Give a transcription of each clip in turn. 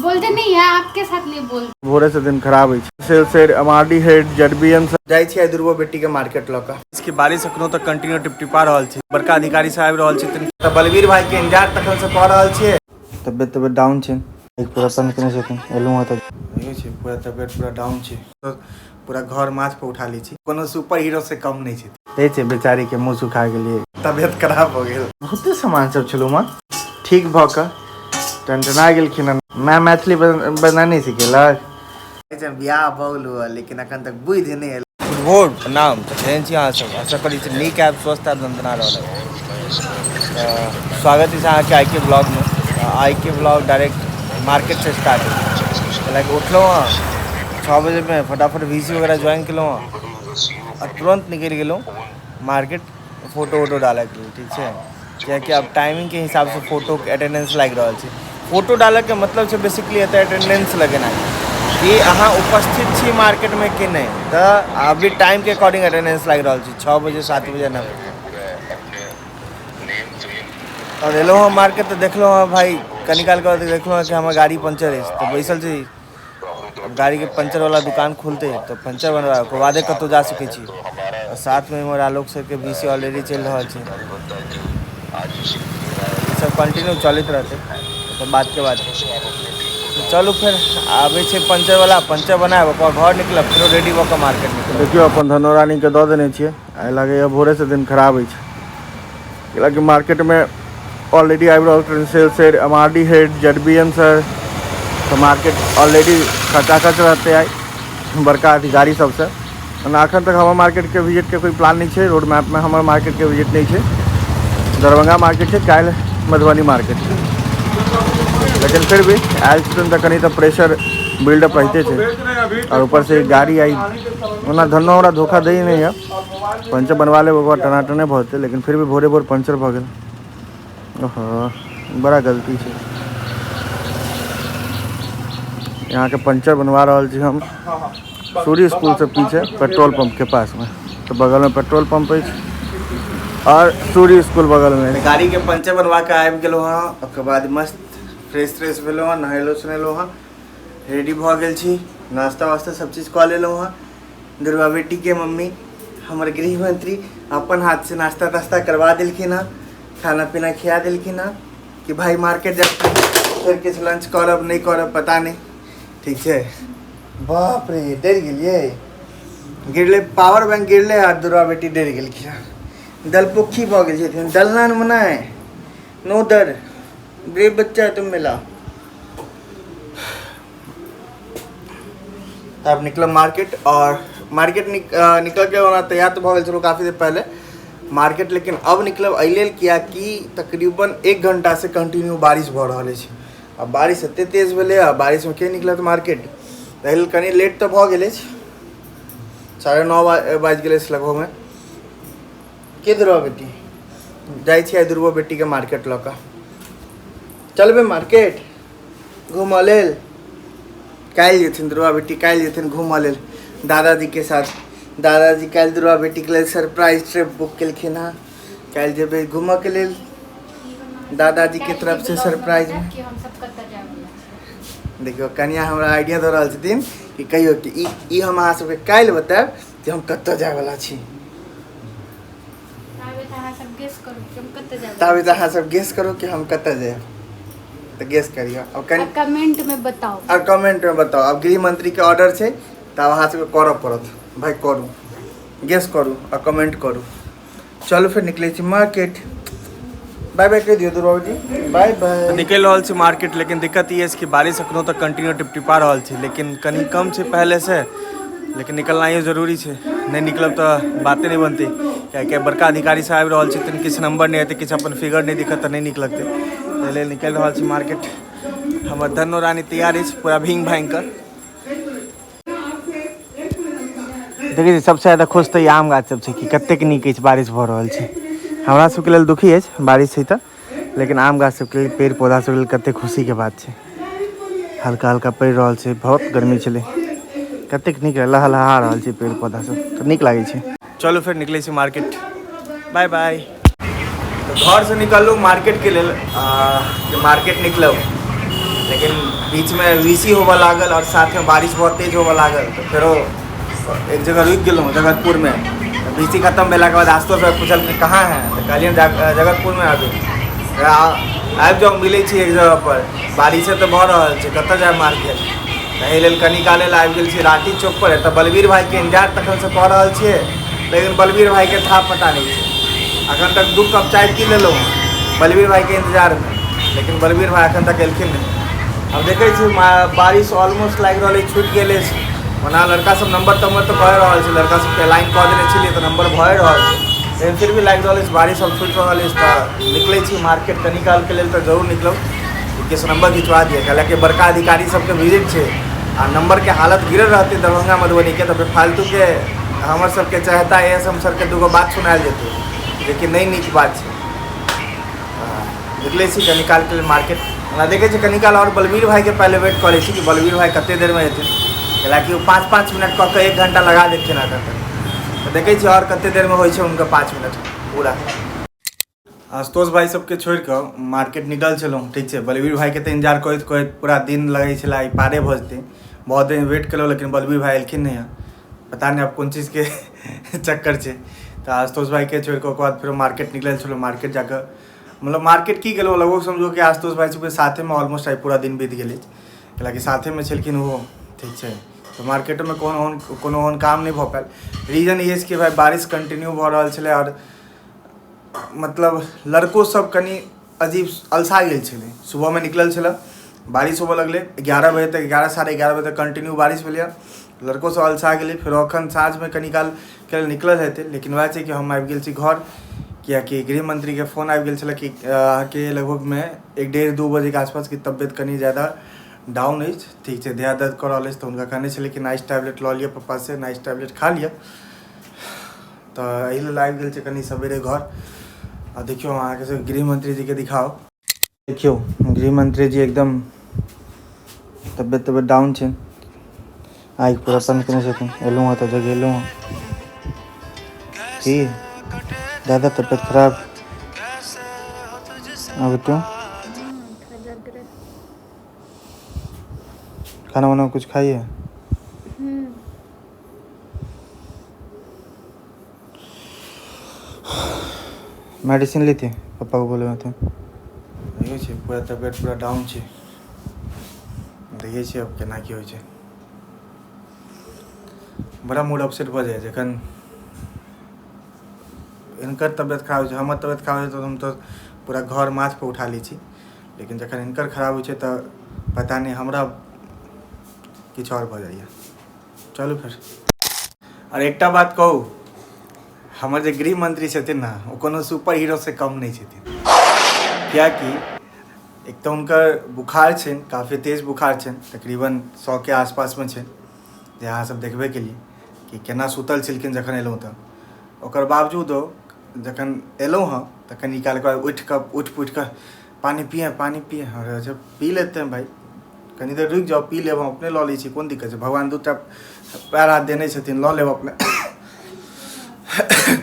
बोलते नहीं है, आपके साथ नहीं बोलते। भोरे से दिन खराब अछि। Sales head, MRD head, ZBM. जाइ छी दुर्गो बेटी के मार्केट लऽ कऽ। इसके बारिश अखनो तक कंटिन्यू टिपटिपा रहल छै। बड़का अधिकारी सब आबि रहल छथिन। तऽ बलवीर भाई के इंतजार तखन से कऽ रहल छियै। तबियत तबियत डाउन छै, एक पूरा तंग केने छथिन। एलहुँ हँ तऽ छै पूरा तबियत पूरा डाउन छै, पूरा घर माथ पर उठा लै छी। कोनो सुपर हीरो से कम नहि छै। देखै छै बेचारी के मुँह सुखा गेलियै, तबियत खराब भऽ गेल। बहुते सामान सब छलहुँ माँ, ठीक भऽ कऽ टनटना गेलखिन हँ। माय मैथिली बजना नहि सिखेलक? बियाह भऽ गेलहुँ हँ लेकिन एखन तक बुद्धि नहि एल। भोर प्रणाम। तऽ केहन छी अहाँ सब? आशा करै छी नीक आयब, स्वस्थ आयब, दनदना रहल आयब। तऽ स्वागत अछि अहाँके आइके ब्लॉगमे। आइके ब्लॉग डायरेक्ट मार्केटसँ स्टार्ट होइ। लाइक उठलहुँ हँ 6 बजेमे, फटाफट वी सी वगैरह ज्वाइन केलहुँ हँ आ तुरन्त निकलि गेलहुँ मार्केट फोटो वोटो डालैके लेल। ठीक छै, कियाकि आब टाइमिंगके हिसाबसँ फोटोके अटेंडेंस लागि रहल छै। फोटो डालैके मतलब छै बेसिकली एतऽ अटेंडेंस लगेनाइ कि अहाँ उपस्थित छी मार्केटमे कि नहि। तऽ अभी टाइमके अकॉर्डिंग अटेंडेंस लागि रहल छै, 6 बजे 7 बजे ना। आओर एलहुँ हँ मार्केट तऽ देखलहुँ हँ भाइ, कनी कालके बाद देखलहुँ हँ कि हमर गाड़ी पंचर अछि। तऽ बैसल छी, गाड़ीके पंचरवला दुकान खुलतै तऽ पंचर बनवा ओकर बादे कतहु जा सकै छी। आओर साथमे इम्हर आलोक सरके बी सी ऑलरेडी चलि रहल छै। ई सब कंटिन्यू चलैत रहतै, तऽ बातके बात। चलू फेर आबै छै पंचरवला, पंचर बनायब, ओकर घर निकलब, फेरो रेडी भऽ कऽ मार्केट निकलब। देखियौ, अपन धनो रानीके दऽ देने छियै। आइ लागैए भोरेसँ दिन खराब अछि, कैलाकि मार्केटमे ऑलरेडी आबि रहल छथिन sales head, M R D head, Z B M sir. तऽ मार्केट ऑलरेडी खचाखच रहतै आइ बड़का अधिकारी सबसँ। ओना एखन तक हमर मार्केटके विजिटके कोइ प्लान नहि छै, रोड मैपमे हमर मार्केटके विजिट नहि छै। दरभंगा मार्केट छै, काल्हि मधुबनी मार्केट छै। लेकिन फिर भी आयल छथिन तऽ कनि तऽ प्रेशर बिल्डअप रहिते छै। आओर ऊपरसँ गाड़ी आई ओना धनो हमरा धोखा दै नहि यऽ। पंचर बनवा लेब, ओकर बाद टनाटने भऽ जेतै। लेकिन फिर भी भोरे भोर पंचर भऽ गेल, ओहो बड़ा गलती छै। यहाँ के पंचर बनवा रहल छी हम सूरी स्कूल से पीछे पेट्रोल पंप के पास में। तो बगल में पेट्रोल पंप अछि और सूरी स्कूल बगल में। गाड़ी के पंचर बनवा के आबि गेलहुँ हँ। ओकर बाद मस्त फ्रेश त्रेश भेलहुँ हँ, नहेलहुँ सुनेलहुँ हँ, रेडी भऽ गेल छी, नाश्ता वास्ता सब चीज कऽ लेलहुँ हँ। दुर्गा बेटी के मम्मी हमर गृहमंत्री अपन हाथ से नाश्ता तास्ता करवा देलखिन हँ, खाना पीना खिया देलखिन हँ कि भाई मार्केट जा फेर किछु लंच करब नहि करब पता नहि। ठीक छै। बाप रे, डरि गेलियै। गिरले पावर बैंक गिरले आ दुर्गा बेटी डरि गेलखिन हँ। दलपोखी भऽ गेल छथिन। दलनान मनाए नो डर, ब्रेव बच्चा है तुम मिला। तब निकलब मार्केट और मार्केट निकल के ओना तैयार तऽ भऽ गेल छलहुँ काफी देर पहले मार्केट, लेकिन अब निकलब एहि लेल कियाकि तकरीबन 1 घंटा से कंटिन्यू बारिश भऽ रहल अछि। आ बारिश एते तेज भेलै आ बारिशमे के निकलत मार्केट? एहि लेल कनि लेट तऽ भऽ गेल अछि, 9:30 बाजि गेल अछि लगभगमे। के दुर्गा बेटी जाइ छी आइ दुर्गो बेटीके मार्केट लऽ कऽ चलबै मार्केट घूमऽ लेल। काल्हि जेथिन दुर्गा बेटी, काल्हि जेथिन घूमऽ लेल दादाजीके साथ। दादाजी काल्हि दुर्गा बेटीके लेल सरप्राइज ट्रिप बुक केलखिन हँ। काल्हि जेबै घूमऽके लेल दादाजीके तरफसँ सरप्राइज। देखियौ, कनिया हमरा आइडिया दऽ रहल छथिन कि कहियौ कि ई हम अहाँ सबके काल्हि बतायब कि हम कतऽ जायवला छी। ताबे तऽ अहाँ सब गेस करू कि हम कतऽ जायब। तऽ गेस करियौ अब कनि कमेंट में बताओ। और कमेंट में बताओ। अब गृह मंत्री के ऑर्डर छै तऽ आब अहाँ सबके करऽ पड़त। भाई करू, गेस करू आ कमेंट करू। चलू फेर निकलै छी मार्केट। बाय बाय कहि दियौ दुर्गा जी, बाय बाय। निकलि रहल छी मार्केट, लेकिन दिक्कत ई अछि कि बारिश अखनो तक कंटिन्यू टिपटिपा रहल छै, लेकिन कनि कम छै पहले से। लेकिन निकलनाइयो जरूरी छै, नहि निकलब तऽ बाते नहि बनतै, कियाकि बड़का अधिकारी सब आबि रहल छथिन। किछु नंबर नहि हेतै, किछु अपन फिगर नहि दिखत तऽ नहि नीक लगतै। एहि लेल निकलि रहल छी मार्केट। हमर धनो रानी तैयार अछि पूरा भींग भाँगि कऽ। देखै छी, सबसँ ज्यादा खुश तऽ ई आम गाछ सब छै कि कतेक नीक अछि, बारिश भऽ रहल छै। हमरा सबके लेल दुखी अछि बारिश छै तऽ, लेकिन आम गाछ सबके लेल, पेड़ पौधा सबके लेल कतेक खुशीके बात छै। हल्का हल्का पड़ि रहल छै, बहुत गर्मी छलै, कतेक नीक लहलहा रहल छै पेड़ पौधा सब, तऽ नीक लागै छै। चलू फेर निकलै छी मार्केट, बाय बाय। तऽ घरसँ निकललहुँ मार्केटके लेल, मार्केट निकलब लेकिन बीचमे वीसी होबऽ लागल आओर साथमे बारिश बहुत तेज होबऽ लागल, तऽ फेरो एक जगह रुकि गेलहुँ जगतपुरमे। वीसी खतम भेलाके बाद आशुतोष भाइ पुछलखिन कहाँ है, तऽ कहलियनि जगतपुरमे अभी आबि जाउ, मिलै छी एक जगहपर। बारिशे तऽ भऽ रहल छै, कतऽ जायब मार्केट? एहि लेल कनी काल लेल आबि गेल छी राँटी चौकपर। एतऽ बलवीर भाइके इन्तजार तखनसँ कऽ रहल छियै, लेकिन बलवीर भाइके था पता नहि छै। अखन तक 2 कप चाय पी लेलहुँ बलवीर भाइके इन्तजारमे, लेकिन बलवीर भाइ अखन तक एलखिन नहि। आब देखै छी बारिश ऑलमोस्ट लागि रहल अछि छुटि गेल अछि। ओना लड़का सब नंबर तम्बर तऽ कऽ रहल छै, लड़का सबके लाइन कऽ देने छलियै तऽ नंबर भए रहल छै, लेकिन फिर भी लागि रहल अछि बारिश अब छुटि रहल अछि। तऽ निकलै छी मार्केट कनी कालके लेल, तऽ जरूर निकलब किछु नंबर घिचवा दिअ, कैलाकि बड़का अधिकारी सबके विजिट छै आ नंबरके हालत गिरल रहतै दरभंगा मधुबनीके तऽ फेर फालतूके हमर सबके चाहता एस एम सरके दूगो बात सुनायल जेतै, जेकि नहि नीक बात छै। निकलै छी कनी कालके लेल मार्केट। हमरा देखै छी कनी काल आओर बलवीर भाइके पहिले वेट करै छी कि बलवीर भाइ कते देरमे एथिन, कैलाकि ओ 5-5 मिनट कऽ कऽ 1 घंटा लगा देलखिन एखन तक। तऽ देखै छी आओर कते देरमे होइ छै हुनकर 5 मिनट पूरा। आशुतोष भाइ सबके छोड़िकऽ मार्केट निकल छलहुँ, ठीक छै। बलवीर भाइके तऽ इन्तजार करैत करैत पूरा दिन लगै छलै आइ पारे भऽ जेतै। बहुत देर वेट केलहुँ, लेकिन बलवीर भाइ एलखिन नहि। पता नहि आब कोन चीजके चक्कर छै। तऽ आशुतोष भाइके छोड़िकऽ ओकर बाद फेरो मार्केट निकलल छलहुँ। मार्केट जाकऽ मतलब मार्केट की गेलहुँ, लगभग समझो कि आशुतोष भाइ सबके साथेमे ऑलमोस्ट आइ पूरा दिन बीत गेल अछि, कैलाकि साथेमे छलखिन ओहो, ठीक छै। तऽ मार्केटमे कोनो ओहन काम नहि भऽ पायल। रीजन ई अछि कि भाइ बारिश कंटिन्यू भऽ रहल छलै आओर मतलब लड़को सब कनि अजीब अलसा गेल छलै। सुबहमे निकलल छलै, बारिश होबऽ लगलै 11 बजे तक, 11 11:30 बजे तक कंटिन्यू बारिश भेलैए। लड़को सब अलसा गेलै। फेरो एखन साँझमे कनि काल के निकलल हेतै, लेकिन वएह छै कि हम आबि गेल छी घर, किएकि गृहमन्त्रीके फोन आबि गेल छलै कि अहाँके लगभगमे 1-1.5 2 बजेके आसपास कि तबियत कनि ज्यादा डाउन अछि, ठीक छै, देह दर्द कऽ रहल अछि। तऽ हुनका कहने छलै कि नाइस टैबलेट लऽ लिअ पप्पासँ, नाइस टैबलेट खा लिअ। तऽ एहि लेल आबि गेल छै कनि सवेरे घर। आ देखियौ अहाँके से गृहमंत्री जीके दिखाओ। देखियौ गृहमंत्री जी एकदम तबियत तबियत डाउन छै, आँखि पूरा बंद केने छथिन। एलहुँ हँ तऽ जगेलहुँ हँ की दादा तबियत खराब? अब तो खाना वाना कुछ खाइए? मेडिसिन लेते पप्पा को बोले थे। देखै छियै पूरा तबियत पूरा डाउन छै। देखै छियै आब केना की होइ छै। बड़ा मूड अपसेट भऽ जाइ जखन हिनकर तबियत खराब होइ छै। हमर तबियत खराब होइ छै तऽ हम तऽ पूरा घर माथपर उठा लै छी, लेकिन जखन हिनकर खराब होइ छै तऽ पता नहि हमरा किछु आओर भऽ जाइए। चलू फेर। आओर एकटा बात कहू, हमर जे गृह मंत्री छथिन ने, ओ कोनो सुपर हीरोसँ कम नहि छथिन, किएकि एक तऽ हुनकर बुखार छनि, काफी तेज बुखार छनि, तकरीबन 100के आसपासमे छनि, जे अहाँ सब देखबे केलियै कि केना सुतल छलखिन जखन एलहुँ तऽ। ओकर बावजूदो जखन एलहुँ हँ तऽ कनी कालके बाद उठि कऽ उठि पुठि कऽ पानि पिए पानि पिए। अच्छा पी लेते हैं भाई, कनी देर रुकि जाउ, पी लेब, हम अपने लऽ लै छी, कोन दिक्कत छै? भगवान 2टा पैर हाथ देने छथिन, लऽ लेब अपने।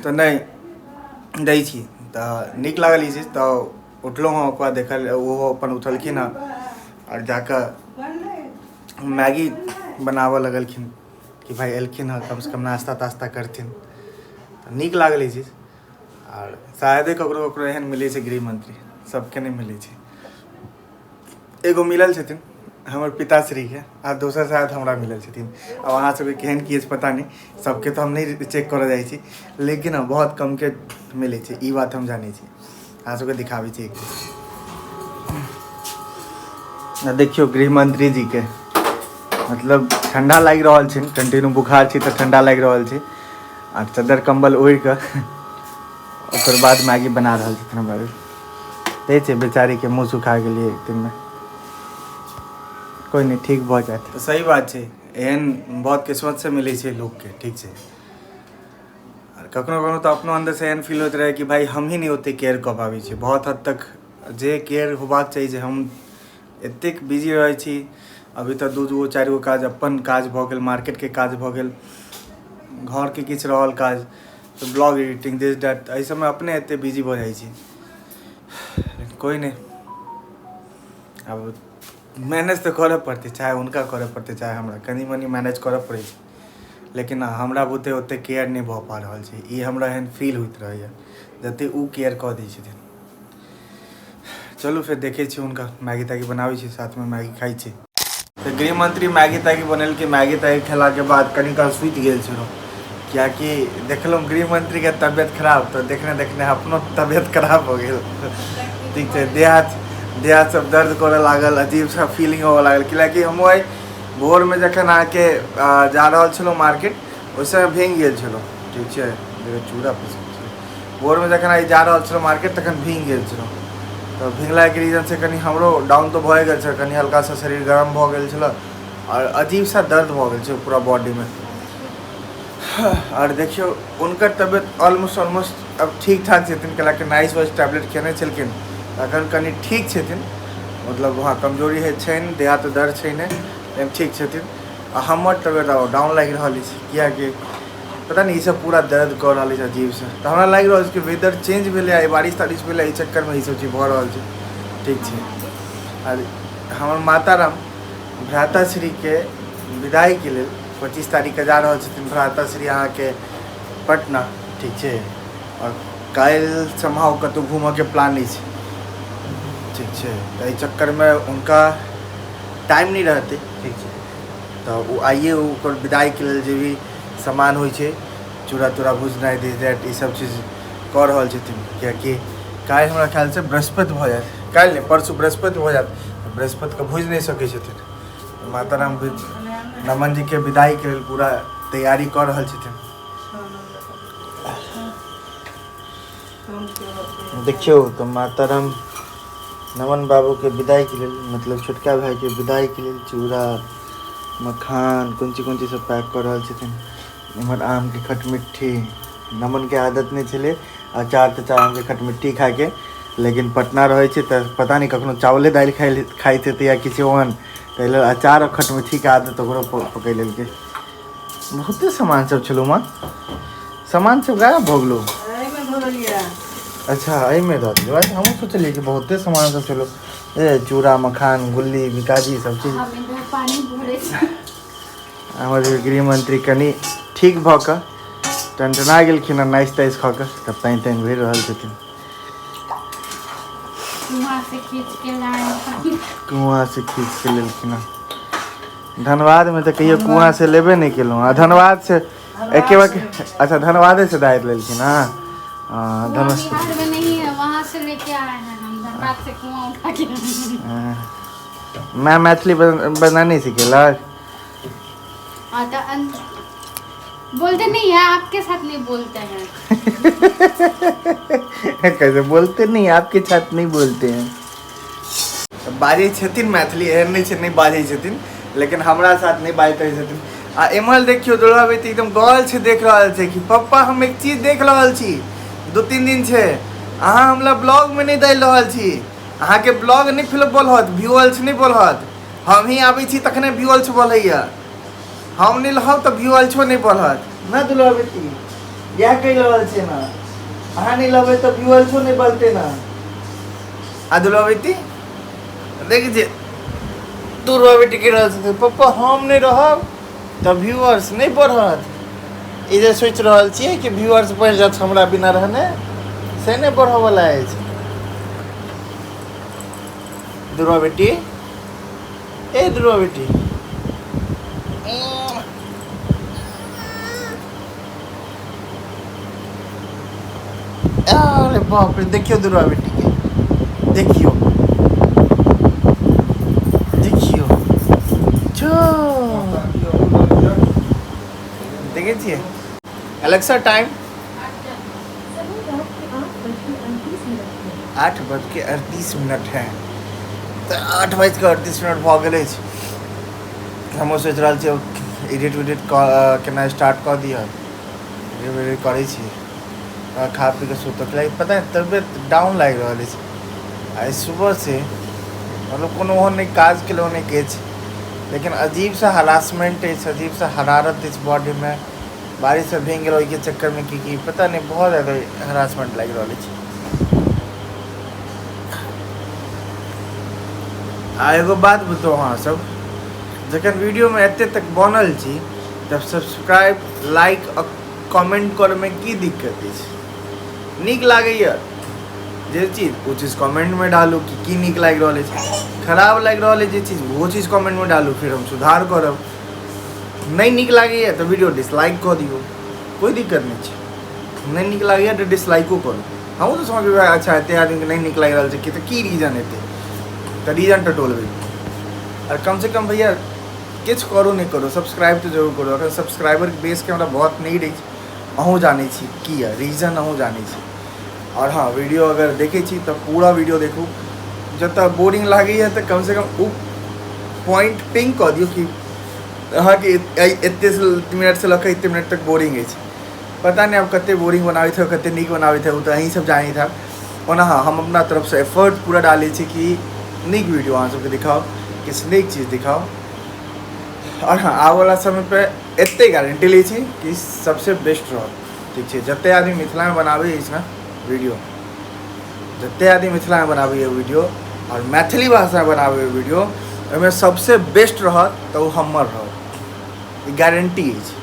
तऽ नहि दै छी तऽ नीक लागल ई चीज। तऽ उठलहुँ हँ, ओकर बाद देखल ओहो अपन उठलखिन हँ आओर जाकऽ मैगी बनाबऽ लगलखिन कि भाइ एलखिन हँ कमसँ कम नाश्ता तास्ता करथिन। तऽ नीक लागल ई चीज। आओर शायदे ककरो ककरो एहन मिलै छै गृहमन्त्री, सबके नहि मिलै छै। एगो मिलल छथिन हमर पिताश्रीके आ दोसर शायद हमरा मिलल छथिन। आब अहाँ सबके केहन की अछि पता नहि, सबके तऽ हम नहि चेक करऽ जाइ छी, लेकिन हँ बहुत कमके मिलै छै, ई बात हम जानै छी। अहाँ सबके दिखाबै छी एक चीज। देखियौ गृहमंत्री जी के मतलब ठंडा लागि रहल छै, कंटिन्यू बुखार छै तऽ ठंडा लागि रहल छै, आ चद्दर कम्बल ओढ़ि कऽ ओकर बाद मैगी बना रहल छथिन हमरा लेल। देखै छियै बेचारीके मुँह सुखा गेलियै एक दिनमे। कोइ नहि, ठीक भऽ जायत। तऽ सही बात छै, एहन बहुत किस्मतसँ मिलै छै लोकके, ठीक छै। आर कखनो कखनो तऽ अपनो अन्दरसँ एहन फील होइत रहै कि भाइ हमही नहि ओतेक केयर कऽ पाबै छियै बहुत हद तक जे केयर होबाक चाही, जे हम एतेक बिजी रहै छी। अभी तऽ 2 2 4 गो काज, अपन काज भऽ गेल, मार्केटके काज भऽ गेल, घरके किछु रहल काज, तऽ ब्लॉग एडिटिंग दिस that, एहि सबमे अपने एते बिजी भऽ जाइ छी। लेकिन कोइ नहि, आब मैनेज तऽ करऽ पड़तै, चाहे हुनका करऽ पड़तै चाहे हमरा, कनि मनि मैनेज करऽ पड़ै छै। लेकिन हमरा बुते ओतेक केयर नहि भऽ पा रहल छै, ई हमरा एहन फील होइत रहैए जतेक ओ केयर कऽ दै छथिन। चलू फेर देखै छी हुनका, मैगी तैगी बनाबै छी, साथमे मैगी खाइ छी। तऽ गृहमंत्री मैगी तैगी बनेलकै, मैगी तैगी खेलाके बाद कनि काल सुति गेल छलहुँ, कियाकि देखलहुँ गृहमंत्रीके तबियत खराब, तऽ देखने देखने अपनो तबियत खराब भऽ गेल। ठीक छै, देह हाथ सब दर्द करऽ लागल, अजीब सा फीलिंग होबऽ लागल। कियाकि हमहूँ आइ भोरमे जखन अहाँके जा रहल छलहुँ मार्केट, ओहि समय भींग गेल छलहुँ। ठीक छै, चूड़ा पीस छै। भोरमे जखन आइ जा रहल छलहुँ मार्केट तखन भींग गेल छलहुँ, तऽ भींगलाके रीजनसँ कनि हमरो डाउन तऽ भए गेल छल, कनि हल्का सा शरीर गरम भऽ गेल छल आओर अजीब सा दर्द भऽ गेल छै पूरा बॉडीमे। आओर देखियौ हुनकर तबियत ऑलमोस्ट ऑलमोस्ट अब ठीक ठाक छथिन, कैलाकि नाइस वाइस टैबलेट खेने छलखिन, अखन कनि ठीक छथिन। मतलब हँ कमजोरी है छनि, देह हाथ दर्द छै नहि, लेकिन ठीक छथिन। आ हमर तबियत आब डाउन लागि रहल अछि, कियाकि पता नहि ईसब पूरा दर्द कऽ रहल अछि अजीबसँ। तऽ हमरा लागि रहल छै कि वेदर चेंज भेलै, आइ बारिश तारिश भेलै, एहि चक्करमे ईसब चीज भऽ रहल छै। ठीक छै, आर हमर माताराम भ्राताश्रीके विदाइके लेल 25 तारीखके जा रहल छथिन भ्राताश्री अहाँके पटना। ठीक छै, आओर काल्हि सम्भाव कतहु घूमऽके प्लान अछि। ठीक छै, तऽ एहि चक्करमे हुनका टाइम नहि रहतै। ठीक छै, तऽ ओ आइए ओकर विदाइके लेल जे भी सामान होइ छै, चूड़ा तूड़ा भुजनाइ दिस that ईसब चीज कऽ रहल छथिन। कियाकि काल्हि हमरा ख्यालसँ बृहस्पति भऽ जायत, काल्हि नहि परसू बृहस्पति भऽ जायत, बृहस्पतिके भुजि नहि सकै छथिन। माताराम नमन जीके विदाइके लेल पूरा तैयारी कऽ रहल छथिन। देखियौ तऽ माताराम नमन बाबूके विदाइके लेल, मतलब छोटका भाइके विदाइके लेल चूड़ा मखान कोन चीज कोन चीज सब पैक कऽ रहल छथिन। इम्हर आमके खटमिट्ठी, नमनके आदत नहि छलै अचार तचार आमके खटमिट्ठी खाइके, लेकिन पटना रहै छै तऽ पता नहि कखनो चावले दालि खाइत हेतै या किछु ओहन, ताहि लेल अचार आओर खटमिट्ठीके आदत ओकरो पकड़ि लेलकै। बहुते सामान सब छलौ माँ, सामान सब गायब भऽ गेलौ। अच्छा एहिमे दऽ दियौ। अच्छा हमहूँ सोचलियै कि बहुते सामान सब छलौ, ए चूड़ा मखान गुल्ली बिकाजी सब चीज। हमर गृहमंत्री कनि ठीक भऽ कऽ टनटना गेलखिन हँ, नाइस ताइस खा कऽ तऽ पानि तानि भरि रहल छथिन। कुआँ से खींच के लेलखिन हँ। धनबादमे तऽ कहियो कुआँ से लेबे नहि केलहुँ, आ धनबाद से एके बार। अच्छा धनबादे से दायर लेलखिन हँ। धनबाद बिहार में नहीं है, वहाँ से लेके आए हैं हम, धनबाद से कुआँ उठा के। मैं मैथिली बना नहीं सिखेलक। हाँ तो बोलते नहीं है, आपके साथ नहीं बोलते हैं। कैसे बोलते नहीं, आपके साथ नहीं बोलते हैं। बाजै छथिन मैथिली, एहन नहि छै नहि बाजै छथिन, लेकिन हमरा साथ नहि बाजैत रहै छथिन। आ एम्हर देखियौ दुर्गा बेटी एकदम गल छै, देख रहल छै कि पप्पा हम एक चीज देख रहल छी 2-3 दिन से, अहाँ हमरा ब्लॉगमे नहि दै रहल छी, अहाँके ब्लॉग नहि फिलअप बढ़त, व्यूअर्स नहि बढ़त, हम ही आबै छी तखने व्यूअर्स बढ़ैया, हम नहि रहब तऽ व्यूअर्सो नहि बढ़त ना। दुर्गा बेटी इएह कहि रहल छै ने, अहाँ नहि रहबै तऽ व्यूअर्सो नहि बढ़तै ने। आ दुर्गा बेटी देखै छियै दुर्गा बेटी कहि रहल छथिन पप्पा हम नहि रहब तऽ व्यूअर्स नहि बढ़त। ई जे सोचि रहल छियै कि व्यूअर्स बढ़ि जायत हमरा बिना रहने, से नहि बढ़ऽवला अछि। दुर्गा बेटी, ए दुर्गा बेटी, अरे बाप रे, देखियौ दुर्गा बेटी के, देखियौ देखियौ छो, देखै छियै। एलेक्सा टाइम 8:38 है, तऽ 8:38 भऽ गेल अछि। हमहूँ सोचि रहल छी एडिट उडिट केना स्टार्ट कऽ दिअ, एडिट उडिट करै छी, खा पी कऽ सुतऽ के पता नहि तबियत डाउन लागि रहल अछि आइ सुबह से, मतलब कोनो ओहन नहि काज केलहुँ नहि किछु, लेकिन अजीब सा हरासमेंट अछि, अजीब सा हरारत अछि बॉडीमे, बारिशसँ भींग गेल ओहिके चक्करमे की की पता नहि, बहुत ज्यादा हरासमेंट लागि रहल अछि। आ एगो बात बताउ अहाँसभ, जखन वीडियोमे एते तक बनल छी तब सब्सक्राइब, लाइक आ कमेंट करैमे की दिक्कत अछि? नीक लागैए जे चीज, ओ चीज कमेंटमे डालू कि की नीक लागि रहल अछि। खराब लागि रहल अछि जे चीज, ओहो चीज कमेंटमे डालू, फेर हम सुधार करब। नहि नीक लागैए तऽ वीडियो डिसलाइक कऽ दियौ, कोइ दिक्कत नहि छै। नहि नीक लागैए तऽ डिसलाइको करू। हमहूँ तऽ समझबै, अच्छा एतेक आदमीके नहि नीक लागि रहल छै कि तऽ की रीजन हेतै, तऽ रीजन टटोलबै। आओर कमसँ कम भैया किछु करू नहि करू, सब्सक्राइब तऽ जरूर करू। अखन सब्सक्राइबर बेसके हमरा बहुत नीड अछि, अहूँ जानै छी किया रीजन, अहूँ जानै छी। आओर हँ, वीडियो अगर देखै छी तऽ पूरा वीडियो देखू। जतऽ बोरिंग लागैए तऽ कमसँ कम ओ पॉइंट पिंग कऽ दियौ कि अहाँके एते मिनटसँ लऽ कऽ एते मिनट तक बोरिंग अछि। पता नहि आब कते बोरिंग बनाबैत हो, कते नीक बनाबैत हो, ओ तऽ अहीं सब जानैत हैब। ओना हँ, हम अपना तरफसँ एफर्ट पूरा डालै छी कि नीक वीडियो अहाँ सबके दिखाउ, किछु नीक चीज दिखाउ। आओर हँ, आबऽवला समयपर एते गारंटी लै छी कि सबसँ बेस्ट रहत। ठीक छै, जते आदमी मिथिलामे बनाबै अछि ने वीडियो, जते आदमी मिथिलामे बनाबैए वीडियो आओर मैथिली भाषामे बनाबैए वीडियो, ओहिमे सबसँ बेस्ट रहत तऽ ओ हमर रहत, ई गारंटी अछि।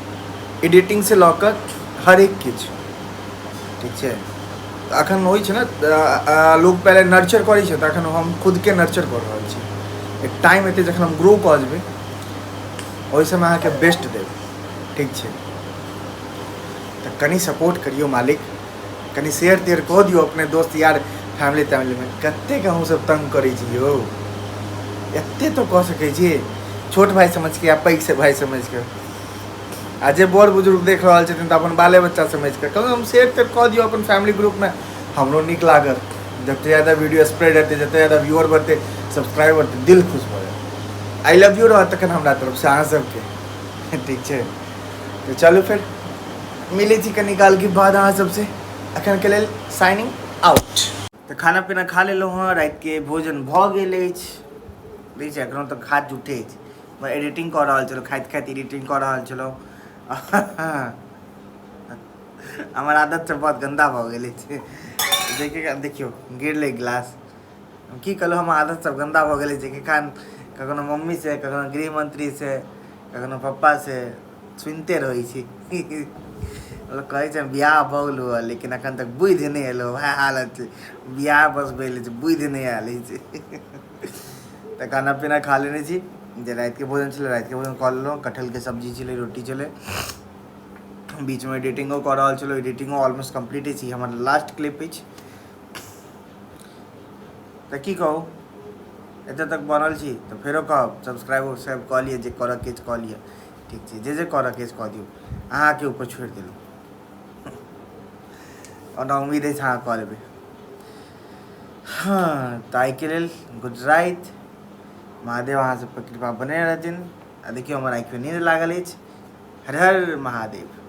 एडिटिंगसँ लऽ कऽ हरेक किछु। ठीक छै, तऽ अखन होइ छै ने, लोक पहिले नर्चर करै छै, तऽ अखन हम खुदके नर्चर कऽ रहल छी। एक टाइम एतै जखन हम ग्रो कऽ जेबै, ओहि समय अहाँके बेस्ट देब। ठीक छै, तऽ कनि सपोर्ट करियौ मालिक, कनि शेयर तेयर कऽ दियौ अपने दोस्त यार फैमिली तैमिलीमे। कतेक अहूँ सब तंग करै छी यौ, एते तऽ कऽ सकै छी छोट भाय समझके या पैघ से भाय समझके। आ जे बड़ बुजुर्ग देख रहल छथिन तऽ अपन बाले बच्चा समझि कऽ कम कम शेयर तेयर कऽ दियौ अपन फैमिली ग्रुपमे, हमरो नीक लागत। जते ज्यादा वीडियो स्प्रेड हेतै, जते ज्यादा व्यूअर बढ़तै, सब्सक्राइबर बढ़तै, दिल खुश भऽ जायत। I love you रहत तखन हमरा तरफसँ अहाँ सबके। ठीक छै, तऽ चलू फेर मिलै छी कनी कालके बाद अहाँ सबसँ। अखनके लेल साइनिंग आउट। तऽ खाना पीना खा लेलहुँ हँ, रातिके भोजन भऽ गेल अछि। देखै छी एखनो तक हाथ झूठे अछि। एडिटिंग कऽ रहल छलहुँ, खाइत खाइत एडिटिंग कऽ रहल छलहुँ। हमर आदत सब बहुत गन्दा भऽ गेल अछि। देखियौ देखियौ, गिरलै गिलास। हम की कहलहुँ, हमर आदत सब गन्दा भऽ गेल अछि, जाहिके कारण कखनो मम्मीसँ, कखनो गृहमन्त्रीसँ, कखनो पप्पासँ सुनिते रहै छी। लोक कहै छै बियाह भऽ गेलौ हँ, लेकिन एखन तक बुद्धि नहि एलौ। वएह हालत छै, बियाह बस भेल अछि, बुद्धि नहि आयल अछि। तऽ खाना पीना खा लेने छी, जे रातिके भोजन छलै रातिके भोजन कऽ लेलहुँ। कटहलके सब्जी छलै, रोटी छलै। बीचमे एडिटिंगो कऽ रहल छलहुँ, एडिटिंगो ऑलमोस्ट कम्प्लीट अछि, ई हमर लास्ट क्लिप अछि। तऽ की कहू, एतऽ तक बनल छी तऽ फेरो कहब, सब्सक्राइब उब्सक्राइब कऽ लिअ, जे करऽके अछि कऽ लिअ। ठीक छै, जे जे करऽके अछि कऽ दियौ, अहाँके ऊपर छोड़ि देलहुँ। ओना उम्मीद अछि अहाँ कऽ लेबै। हँ, तऽ आइके लेल गुड राति। महादेव अहाँ सबपर कृपा बने रहथिन। आ देखियौ, हमर आँखिमे नींद लागल अछि। हर हर महादेव।